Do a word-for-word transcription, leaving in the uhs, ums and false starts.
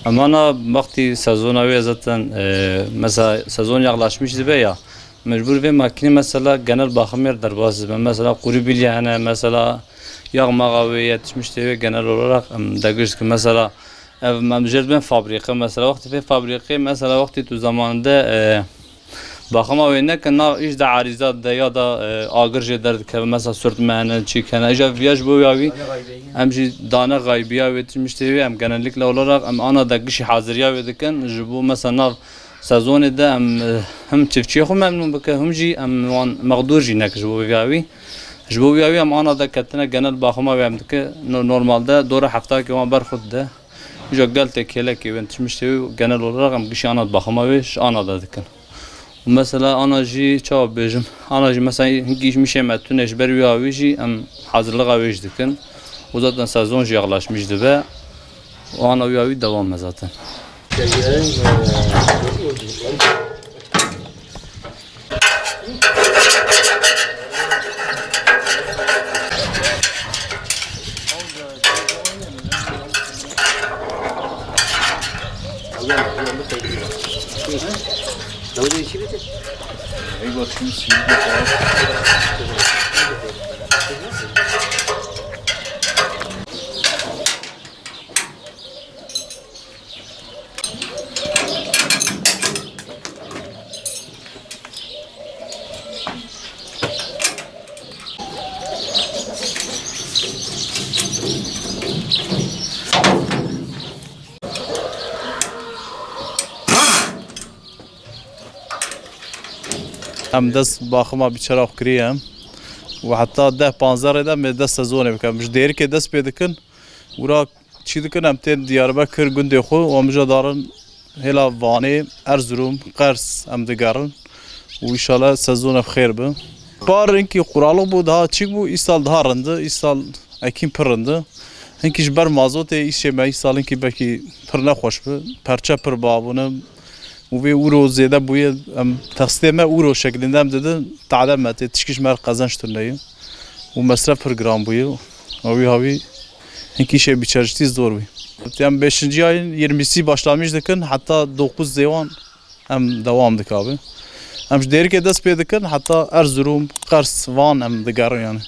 Em ana wextî sezona wê zaten, e, mesela sezon yaklaşmış dibe ya. Mecbur vê makînê mesela genel bakım yer derbas dibe. Mesela kuru bilye hene, mesela yağ mağa wê yetişmiş tê wê genel olarak em degiş dikin. Mesela ev em jê dibin fabrîqe, mesela wextî vê fabrîqê, mesela wextî tu zamanında, e, Baxima wê neke nav îş de arîza de ya da, e, agir jê derdikeve, mesela sirtmehene, çîkene. Îja viya ji bo ya wî em jî dane xaybiya wê tişt wê em genellikle olarak em ana de gişî haziriya wê dikin. Ji bo mesela nav sezonê de em, e, him çiftçiyê xwe memnûn bike, him jî em wan mexdûr jî neke ji bo viya wî. Ji bo viya wî em ana de ketine genel baxima wê em dike. No-, normalde dora heftakê wan ber xwe dide. Îja gel tê kêlekê wê tişt wê genel olarak em gişî ana baxima wê ji ana de dikin. Û mesela ana jî çawa bêjim, ana jî mesela hinkî îş mişê me tune ji ber wî awî jî em hazirlixa wê jî dikin. Û zaten sezon jî yaklaşmış dibe. Û ana wî awî devam e zaten. Em dest baxima bîçera xwe kiriye em. Û heta deh panzdeh rê de em ê dest sezonê bikin. Em ji dêrikê dest pê dikin. Wira çî dikin, em tên Diyarbekir gundê xwe û em ji darin hêla Vanê, Erzurum, Qers em digerin. Û înşallah sezon ev xêr bi. Par hinkî quralix bû, daha çîk bû, îsal daha rind e, îsal ekîn pir rind e. Hinkî ji ber mazotê îşê me îsal hinkî belkî pir nexweş bi. Perçe pir babûne. Û vê ûro zêde bûye, em texsîtê me ûro şeklinde em didin, tade me tê, tişkî ji me re qezenç tune ye. Û mesref pir giran bûye. Û wî hawî hinkî şê bîçeriştî zor bû. Em beşinci ayın yirmisi başlamış dikin, heta dokuz zêwan em devam dikabe. Em ji Dêrikê dest pê dikin, heta Erzurum, Qers, Van em digerin yani.